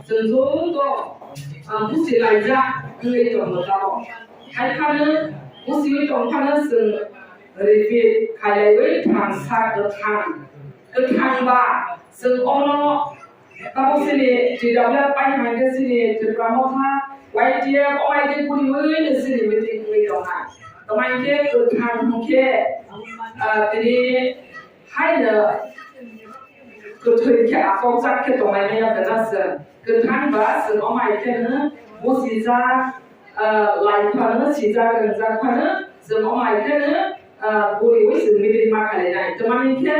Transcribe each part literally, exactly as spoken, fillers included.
Chwng joto, ah, buchi laijak wngwi tongo tamo. Hai phano buchiwi tong phano chwng repeat khailaiwi thansa kwthang. Kwthang ba chwng ono tamo chini T W F pai hwnkhe chini Tipra Motha, Y T F, O I D puriwi chini meeting wngwi tongnai. Tamo hinkhe kwthang hwnkhe, ah, tini haino kwthwi khe akokjak khe tongnai maya bwna chwng. Kwthang ba chwng omo hai kheno buchijak, ah, lai phano sijak rwngjak phano chwng omo hai kheno, ah, puriwi chwng meeting ma khlainai. Tamo hinkhe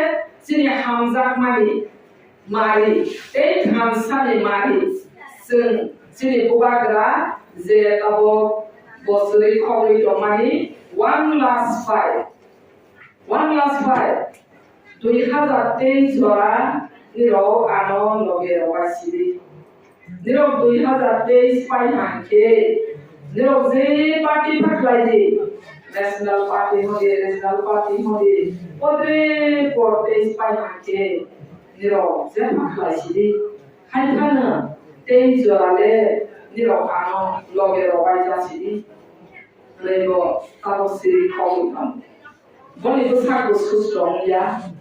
chini hamjakmani mari tei thansani mari chwng chini bubagra je tabok bosori khogwi tongmani one last fight. One last fight, dui hazar teis jora nirok ano loge robai sidi. Nirok dui hazar teis pai hwnkhe nirok je party phaklai di, National Party hodi, Regional Party hodi, podre por teis pai hwnkhe nirok je phaklai sidi. Hai phano teis jora le nirok ano loge robai ja sidi. Hwnwi bo tabok siri khogwi tongo. Boni bwsakbo susto wngya,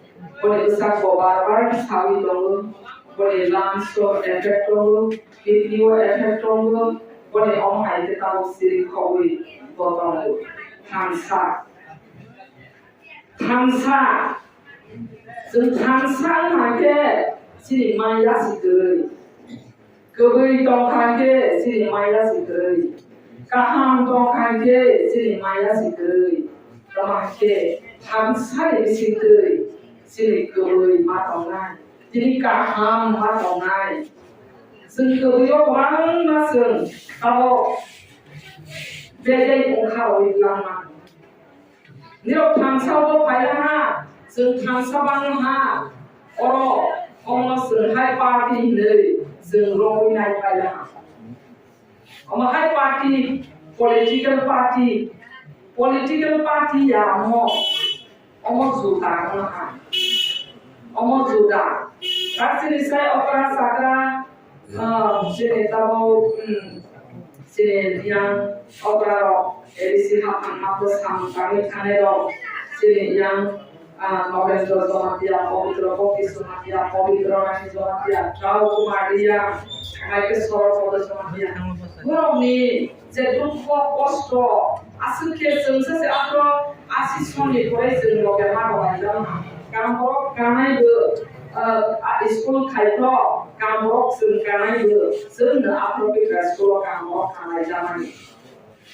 boni bwsakbo bar bar sawi tongo, boni lungs o effect tongo, kidney o effect tongo, boni omo hai khe tabok siri khogwi bo tongo. Thansa, thansa, chwng thansa wngkha khe chini maya si kwrwi. Kwbwi tongkha khe chini maya si kwrwi, kaham tongkha khe chini maya si kwrwi, tongkha khe thansani bisingtwi chini kwbwi ma tongnai, chini kaham ma tongnai. Chwng kwbwi o kwbangma chwng tabok bedai wngkha oi langma. Nirok thansa bo phailaha, chwng thansa banglaha, oro omo chwng hai party hinwi chwng romwi nai phailaha. Omo hai party, political party, political party ya omo, omo juda wnglaha, omo juda. Rajini sai okra chakra, ah, chini tamo, hmm, chini yang okra rok, A D C haphang ma bwsang tangwi thangnai rok, chini yang, ah, Nogendra Jamatia, Pabitra Bhakti Jamatia, Pabitra Rani Jamatia, Rao Kumar Reang, Maike Sorok Podo Jamatia. Borokni je dukho, kosto, aswk khe chwng sachi aphro asi sonni pore chwng loge ma rwlaijak. Kam borok kanai bo, ah, school khai phro, kam borok chwng kanai bo, chwngno aphro khe school o kam borok kanai jamani.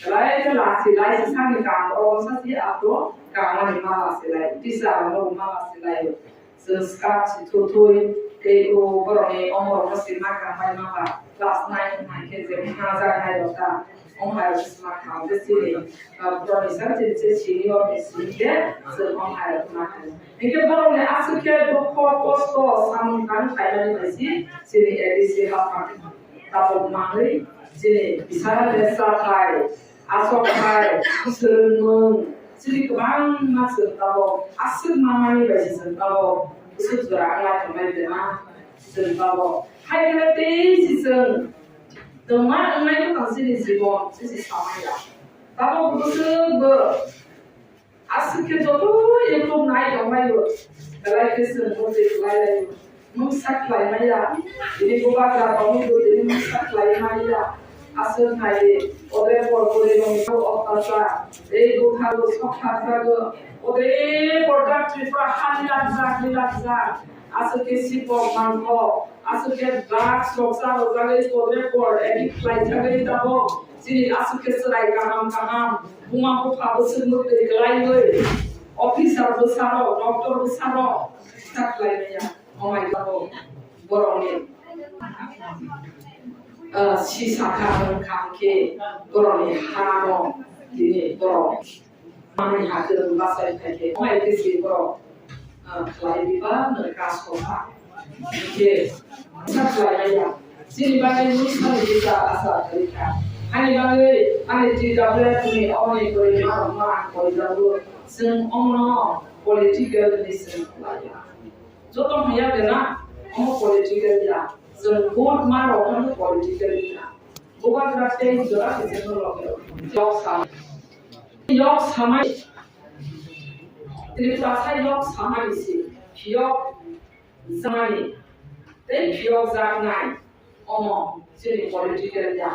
Belai khe lachi lai se sani kam borok sachi aphro kamani ma lachi lai, teacher rokno bo ma lachi lai. Chwng swkang si thuthui tei o borokni omorokno si ma kang bai ma ba class nine hai khe je wngkha jaga hai rok ta, wng hai rok si ma kang tei chini, ah, borokni sa chini se senior ni sini khe chwng wng hai rok ma kang. Hinkhe borokni aswk khe dukho kosto samung tang khaimani bai si chini A D C haphang. Tabuk manwi chini bisala de chathai, asok thai, swrwngmung, chini kwbangma chwng tabuk aswk mamani bai se chwng tabuk bwswk jora wngla tongmani de ma chwng tabuk. Hai khe tei si chwng twma wngnai bwtang chini jibon chisi samaya. Tabuk bwswk bo Aswk khe joto YouTube nai tonglaio, belai khe chwng mujui khlailaio. Mungsa khlaimaya, bini bubagra tongwi bo tini mungsa khlaimaya. Aswk nai, ode por pore rong ko oktasa, ei bukhago sokha thago, ode por dak Tripura hani lakjak, ni lakjak. Aswk khe sipok mangkok, aswk khe drugs rok cha rwjagwi podre por addict khlaijagwi tabok. Chini aswk khe chwrai kaham kaham, buma bupha bwswk mwtwi kwlaiwi, officer bwsarok, doctor bwsarok, kisa khlai manya. Omai tabok borokni, ah, sisa kha wng kha khe borokni hano tini borok. Manwi hakhe rwng bachai phai khe, omo hai khe se borok, ah, khlai biba nwng kaskha. Hinkhe sa khlai maya. Chini bagwi mungsa ni bichar asa khlai kha. Ani bagwi ani T W F ni omo ni kwrwi ma rok ma ang koi jago. Chwng omo no political ni chwng khlai ya. Joto hwnya de na, omo political ya. Chwng vote ma rok no political ni na. Bubagra tei jora khe chwng no loge. Yok sa. Yok samai. Tripura sa yok samani si. Yok samani. Tei yok jaknai. Omo chini political ya.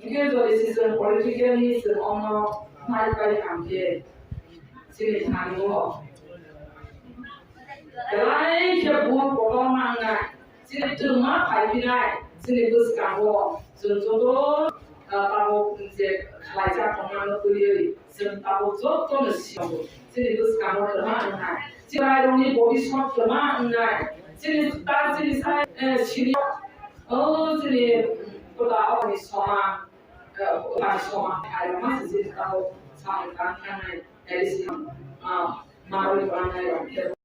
Hingke jodi season political ni chwng ono mai pai khamkhe chini thani o. Belai khe bun kotor mangnai, chini twma phaiphinai, chini bwskango chwng joto, ah, tabuk je khlaijak tongmano twiwi. Chwng tabuk jotono siyango. Chini bwskango twma wngnai. Chini rairokni bobiswt twma wngnai. Chini ta chini sai, eh, sini. O chini, mm, koda okni soma, eh, okni soma. Airokma se chini tabuk samung tang thangnai. Eri sini, ah, marwi tongnairok.